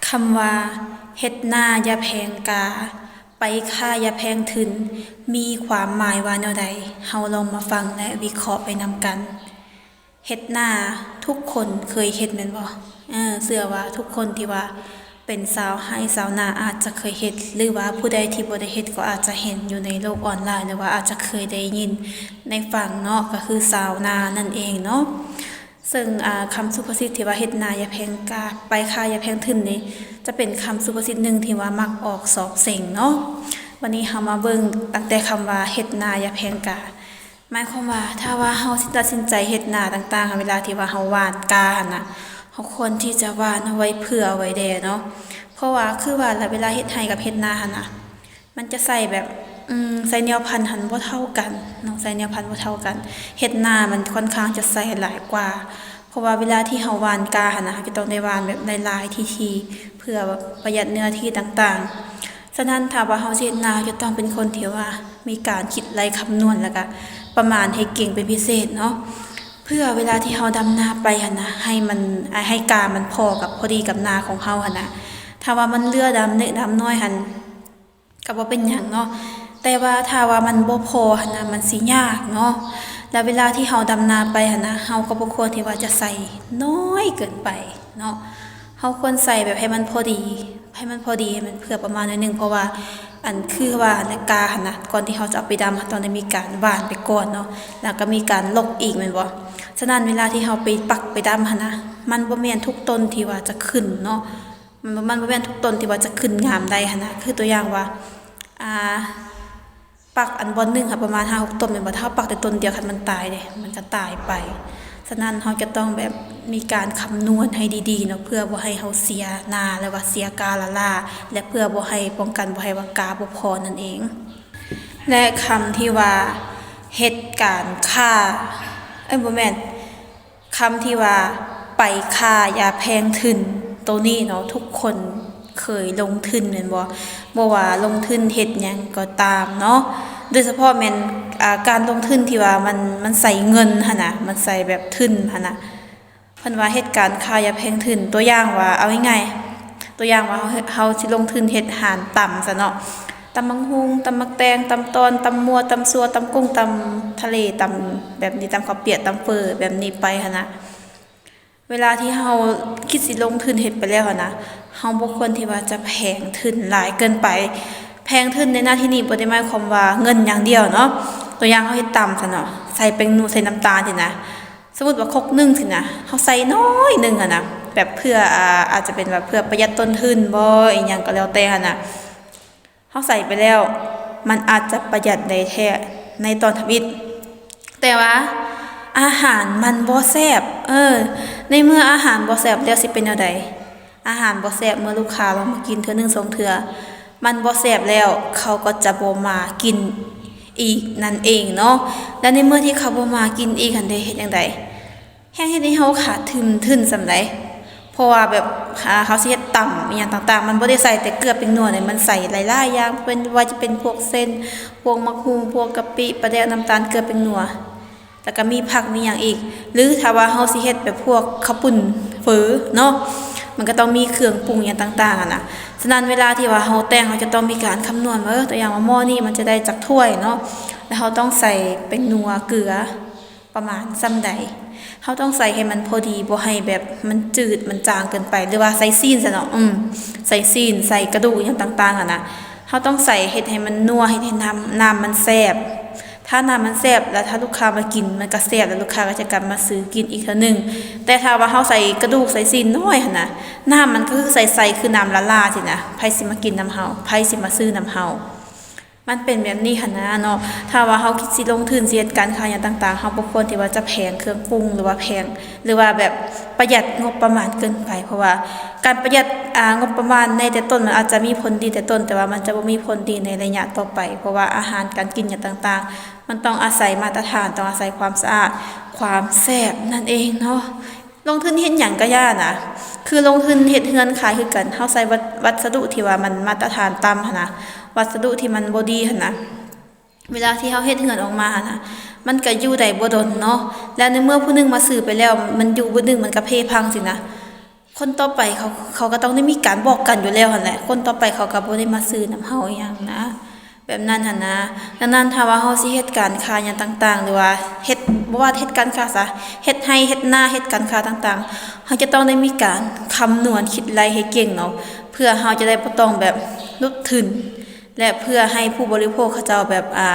ຄຳວ່າ ເຮັດນາຢ່າແພງກາ, ໄປຄ້າຢ່າແພງທຶນ ມີຄວາມໝາຍວ່າແນວໃດ? ເຮົາລອງມາຟັງ ແລະ ວິເຄາະໄປນຳກັນ. ເຮັດນາ ທຸກຄົນເຄີຍເຮັດແມ່ນບໍ່? ເອີ ເຊື່ອວ່າທຸກຄົນທີ່ວ່າເປັນຊາວໄຮ່ຊາວນາອາດຈະເຄີຍເຮັດ ຫຼືວ່າຜູ້ໃດທີ່ບໍ່ໄດ້ເຮັດກໍອາດຈະເຫັນຢູ່ໃນໂລກອອນລາຍ ຫຼືວ່າອາດຈະເຄີຍໄດ້ຍິນໄດ້ຟັງເນາະ ກໍຄືຊາວນານັ້ນເອງເນາະ. ເຊິ່ງ ອາ ຄຳສຸພາສິດທີ່ວ່າ ເຮັດນາຢ່າແພງກາ, ໄປຄ້າຢ່າແພງທຶນນີ້ ຈະເປັນຄຳສຸພາສິດໜຶ່ງທີ່ວ່າມັກອອກສອບເສັງເນາະ. ວັນນີ້ເຮົາມາເບິ່ງຕັ້ງແຕ່ຄຳວ່າ ເຮັດນາຢ່າແພງກາ. ໝາຍຄວາມວ່າ ຖ້າວ່າເຮົາຊິຕັດສິນໃຈເຮັດນາຕ່າງໆ ເວລາທີ່ວ່າເຮົາຫວ່ານກ້າຫັ້ນນະ, ເຮົາຄວນທີ່ຈະຫວ່ານເອົາໄວ້ເຜື່ອໄວ້ແດ່ເນາະ. ເພາະວ່າຄືວ່າລະ ເວລາເຮັດໄຮ່ກັບເຮັດນາຫັ້ນນະ ມັນຈະໃສ່ແບບ ອືມ ໃສ່ແນວພັນຫັ້ນບໍ່ເທົ່າກັນເນາະ, ໃສ່ແນວພັນບໍ່ເທົ່າກັນ. ເຮັດນາມັນຄ່ອນຂ້າງຈະໃສ່ຫຼາຍກວ່າ ເພາະວ່າເວລາທີ່ເຮົາຫວ່ານກ້າຫັ້ນນະ ເຮົາຈະຕ້ອງໄດ້ຫວ່ານແບບຫຼາຍໆທີໆ ເພື່ອປະຢັດເນື້ອທີ່ຕ່າງໆ. ສະນັ້ນ ຖ້າວ່າເຮົາຊິເຮັດນາ ເຮົາຈະຕ້ອງເປັນຄົນທີ່ວ່າມີການຄິດໄລ່ຄຳນວນ ແລ້ວກະປະມານໃຫ້ເກັ່ງເປັນພິເສດເນາະ, ເພື່ອເວລາທີ່ເຮົາດຳນາໄປຫັ້ນນະ ໃຫ້ມັນ ໃຫ້ກ້າມັນພໍກັບ ພໍດີກັບນາຂອງເຮົາຫັ້ນນະ. ຖ້າວ່າມັນເຫຼືອດຳເລັກດຳນ້ອຍຫັ້ນ ກໍບໍ່ເປັນຫຍັງເນາະ, ແຕ່ວ່າຖ້າວ່າມັນບໍ່ພໍຫັ້ນນະ ມັນຊິຍາກເນາະ. ແລ້ວເວລາທີ່ເຮົາດຳນາໄປຫັ້ນນະ ເຮົາກໍບໍ່ຄວນທີ່ວ່າຈະໃສ່ນ້ອຍເກີນໄປເນາະ, ເຮົາຄວນໃສ່ແບບໃຫ້ມັນພໍດີ ໃຫ້ມັນພໍດີ ໃຫ້ມັນເຜື່ອປະມານໜ້ອຍໜຶ່ງ. ເພາະວ່າ ອັນ ຄືວ່າ ກາຫັ້ນນະ ກ່ອນທີ່ເຮົາຈະເອົາໄປດຳ ເຮົາຕ້ອງໄດ້ມີການຫວ່ານໄປກ່ອນເນາະ, ແລ້ວກໍມີການລົກອີກແມ່ນບໍ່? ສະນັ້ນ ເວລາທີ່ເຮົາໄປປັກໄປດຳຫັ້ນນະ ມັນບໍ່ແມ່ນທຸກຕົ້ນທີ່ວ່າຈະຂຶ້ນເນາະ. ມັນ ມັນບໍ່ແມ່ນທຸກຕົ້ນທີ່ວ່າຈະຂຶ້ນງາມໄດ້ຫັ້ນນະ. ຄືຕົວຢ່າງວ່າ ອ່າ ປັກອັນບ່ອນໜຶ່ງຫັ້ນປະມານຫ້າຫົກຕົ້ນແມ່ນບໍ່? ຖ້າເຮົາປັກແຕ່ຕົ້ນດຽວ ຄັນມັນຕາຍເດ ມັນກໍຕາຍໄປ. ສະນັ້ນ ເຮົາຈະຕ້ອງແບບມີການຄຳນວນໃຫ້ດີໆເນາະ ເພື່ອບໍ່ໃຫ້ເຮົາເສຍນາ ຫຼືວ່າເສຍກາລ້າໆ ແລະ ເພື່ອບໍ່ໃຫ້ ປ້ອງກັນບໍ່ໃຫ້ວ່າກາບໍ່ພໍນັ້ນເອງ. ແລະ ຄຳທີ່ວ່າ ເຮັດການຄ້າ ເອີຍ ບໍ່ແມ່ນ ຄຳທີ່ວ່າ ໄປຄ້າຢ່າແພງທຶນ ໂຕນີ້ເນາະ ທຸກຄົນເຄີຍລົງທຶນແມ່ນບໍ່? ບໍ່ວ່າລົງທຶນເຮັດຫຍັງກໍຕາມເນາະ, ໂດຍສະເພາະແມ່ນ ອາ ການລົງທຶນທີ່ວ່າມັນ ມັນໃສ່ເງິນຫັ້ນນະ, ມັນໃສ່ແບບທຶນຫັ້ນນະ. ເພິ່ນວ່າເຮັດການຄ້າຢ່າແພງທຶນ. ຕົວຢ່າງວ່າ ເອົາງ່າຍໆ ຕົວຢ່າງວ່າ ເຮົາ ເຮົາຊິລົງທຶນເຮັດຮ້ານຕຳຊະເນາະ, ຕຳບັກຫຸ່ງ, ຕຳໝາກແຕງ, ຕຳຕອນ, ຕຳມົວ, ຕຳຊົ່ວ, ຕຳກຸ້ງ, ຕຳທະເລ, ຕຳແບບນີ້, ຕຳເຂົ້າປຽກ, ຕຳເຝີ, ແບບນີ້ໄປຫັ້ນນະ. ເວລາທີ່ເຮົາຄິດຊິລົງທຶນເຮັດໄປແລ້ວຫັ້ນນະ, ເຮົາບໍ່ຄວນທີ່ວ່າຈະແພງທຶນຫຼາຍເກີນໄປ. ແພງທຶນໃນໜ້າທີ່ນີ້ບໍ່ໄດ້ໝາຍຄວາມວ່າເງິນຢ່າງດຽວເນາະ. ຕົວຢ່າງເຮົາເຮັດຕຳຊະເນາະ, ໃສ່ແປ້ງນົວ ໃສ່ນ້ຳຕານຊີ້ນະ. ສົມມຸດວ່າຄົກໜຶ່ງຊີ້ນະ, ເຮົາໃສ່ໜ້ອຍໜຶ່ງຫັ້ນນະ, ແບບເພື່ອ ອາ ອາດຈະເປັນວ່າເພື່ອປະຢັດຕົ້ນທຶນບໍ ອີ່ຫຍັງກໍແລ້ວແຕ່ຫັ້ນນະ. ເຮົາໃສ່ໄປແລ້ວ ມັນອາດຈະປະຢັດໄດ້ແທ້ໃນຕອນທຳອິດ, ແຕ່ວ່າອາຫານມັນບໍ່ແຊບ. ເອີ ໃນເມື່ອອາຫານບໍ່ແຊບແລ້ວ ຊິເປັນແນວໃດ? ອາຫານບໍ່ແຊບ ເມື່ອລູກຄ້າລອງມາກິນເທື່ອໜຶ່ງສອງເທື່ອ ມັນບໍ່ແຊບແລ້ວ ເຂົາກໍຈະບໍ່ມາກິນອີກນັ້ນເອງເນາະ. ແລະ ໃນເມື່ອທີ່ເຂົາບໍ່ມາກິນອີກຫັ້ນເດ ເຮັດຈັ່ງໃດ? ແຮ່ງເຮັດໃຫ້ເຮົາຂາດທຶນທຶນສ່ຳໃດ. ເພາະວ່າແບບ ອາ ເຮົາຊິເຮັດຕຳອີ່ຫຍັງຕ່າງໆ ມັນບໍ່ໄດ້ໃສ່ແຕ່ເກືອແປ້ງນົວເດ, ມັນໃສ່ຫຼາຍໆຢ່າງ ເປັນ ວ່າຈະເປັນພວກເສັ້ນ ພວກໝາກຫຸ່ງ ພວກກະປິ ປາແດກ ນ້ຳຕານ ເກືອ ແປ້ງນົວ ແລ້ວກໍມີຜັກມີຫຍັງອີກ. ຫຼືຖ້າວ່າເຮົາຊິເຮັດແບບພວກເຂົ້າປຸ້ນ ເຝີເນາະ, ມັນກໍຕ້ອງມີເຄື່ອງປຸງຫຍັງຕ່າງໆຫັ້ນນະ. ສະນັ້ນ ເວລາທີ່ວ່າເຮົາແຕ່ງ ເຮົາຈະຕ້ອງມີການຄຳນວນວ່າ ເອີ ຕົວຢ່າງວ່າໝໍ້ນີ້ມັນຈະໄດ້ຈັກຖ້ວຍເນາະ, ແລ້ວເຮົາຕ້ອງໃສ່ແປ້ງນົວ ເກືອ ປະມານສ່ຳໃດ. ເຮົາຕ້ອງໃສ່ໃຫ້ມັນພໍດີ, ບໍ່ໃຫ້ແບບມັນຈືດ ມັນຈາງເກີນໄປ. ຫຼືວ່າໃສ່ຊີ້ນຊະເນາະ, ອືມ ໃສ່ຊີ້ນ ໃສ່ກະດູກຫຍັງຕ່າງໆຫັ້ນນະ, ເຮົາຕ້ອງໃສ່ເຮັດໃຫ້ມັນນົວ ເຮັດໃຫ້ນ້ຳ ນ້ຳມັນແຊບ. ຖ້ານ້ຳມັນແຊບ ແລ້ວຖ້າລູກຄ້າມາກິນ ມັນກະແຊບ ແລ້ວລູກຄ້າກໍຈະກັບມາຊື້ກິນອີກເທື່ອໜຶ່ງ. ແຕ່ຖ້າວ່າເຮົາໃສ່ກະດູກ ໃສ່ຊີ້ນນ້ອຍຫັ້ນນະ, ນ້ຳມັນກໍຄືໃສໆ ຄືນ້ຳຫຼ້າໆຊີ້ນະ, ໃຜຊິມາກິນນຳເຮົາ? ໃຜຊິມາຊື້ນຳເຮົາ? ມັນເປັນແບບນີ້ຫັ້ນນະເນາະ. ຖ້າວ່າເຮົາຄິດຊິລົງທຶນ ຊິເຮັດການຄ້າຫຍັງຕ່າງໆ ເຮົາບໍ່ຄວນທີ່ວ່າຈະແພງເຄື່ອງປຸງ ຫຼືວ່າແພງ ຫຼືວ່າແບບປະຢັດງົບປະມານເກີນໄປ, ເພາະວ່າການປະຢັດ ອາ ງົບປະມານໃນແຕ່ຕົ້ນ ມັນອາດຈະມີຜົນດີແຕ່ຕົ້ນ, ແຕ່ວ່າມັນຈະບໍ່ມີຜົນດີໃນໄລຍະຕໍ່ໄປ, ເພາະວ່າອາຫານການກິນຫຍັງຕ່າງໆ ມັນຕ້ອງອາໄສມາດຕະຖານ, ຕ້ອງອາໄສຄວາມສະອາດ, ຄວາມແຊບນັ້ນເອງເນາະ. ລົງທຶນເຮັດຫຍັງກໍຢ່ານະ, ຄືລົງທຶນເຮັດເຮືອນຂາຍຄືກັນ, ເຮົາໃຊ້ວັດ ວັດສະດຸທີ່ວ່າມັນມາດຕະຖານຕ່ຳຫັ້ນນະ, ວັດສະດຸທີ່ມັນບໍ່ດີຫັ້ນນະ, ເວລາທີ່ເຮົາເຮັດເຮືອນອອກມາຫັ້ນນະ ມັນກໍຢູ່ໄດ້ບໍ່ດົນເນາະ. ແລ້ວໃນເມື່ອຜູ້ໜຶ່ງມາຊື້ໄປແລ້ວ ມັນຢູ່ມື້ໜຶ່ງມັນກໍເພພັງຊີ້ນະ, ຄົນຕໍ່ໄປເຂົາ ເຂົາກໍຕ້ອງໄດ້ມີການບອກກັນຢູ່ແລ້ວຫັ້ນແຫຼະ ຄົນຕໍ່ໄປເຂົາກໍບໍ່ໄດ້ມາຊື້ນຳເຮົາອີ່ຫຍັງນະ ແບບນັ້ນຫັ້ນນະ. ດັ່ງນັ້ນ ຖ້າວ່າເຮົາຊິເຮັດການຄ້າຫຍັງຕ່າງໆ ຫຼືວ່າເຮັດ ບໍ່ວ່າເຮັດການຄ້າຊະ ເຮັດໄຮ່ເຮັດນາ ເຮັດການຄ້າຕ່າງໆ ເຮົາຈະຕ້ອງໄດ້ມີການຄຳນວນຄິດໄລ່ໃຫ້ເກັ່ງເນາະ ເພື່ອເຮົາຈະໄດ້ບໍ່ຕ້ອງແບບຫຼຸດທຶນ ແລະ ເພື່ອໃຫ້ຜູ້ບໍລິໂພກເຂົາເຈົ້າແບບ ອ່າ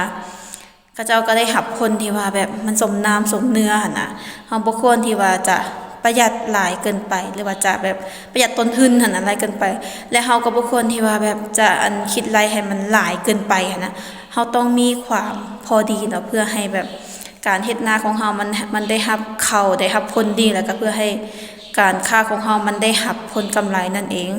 ເຂົາເຈົ້າກໍໄດ້ຮັບຜົນທີ່ວ່າແບບມັນສົມນ້ຳສົມເນື້ອຫັ້ນນະ. ເຮົາບໍ່ຄວນທີ່ວ່າຈະປະຢັດຫຼາຍເກີນໄປ ຫຼືວ່າຈະແບບປະຢັດຕົ້ນທຶນຫັ້ນນະ ຫຼາຍເກີນໄປ ແລະ ເຮົາກໍບໍ່ຄວນທີ່ວ່າແບບຈະ ອັນ ຄິດໄລ່ໃຫ້ມັນຫຼາຍເກີນໄປຫັ້ນນະ. ເຮົາຕ້ອງມີຄວາມພໍດີເນາະ ເພື່ອໃຫ້ແບບການເຮັດນາຂອງເຮົາມັນ ມັນໄດ້ຮັບເຂົ້າ ໄດ້ຮັບຜົນດີ ແລ້ວກໍເພື່ອໃຫ້ການຄ້າຂອງເຮົາມັນໄດ້ຮັບຜົນກຳໄລນັ້ນເອງ.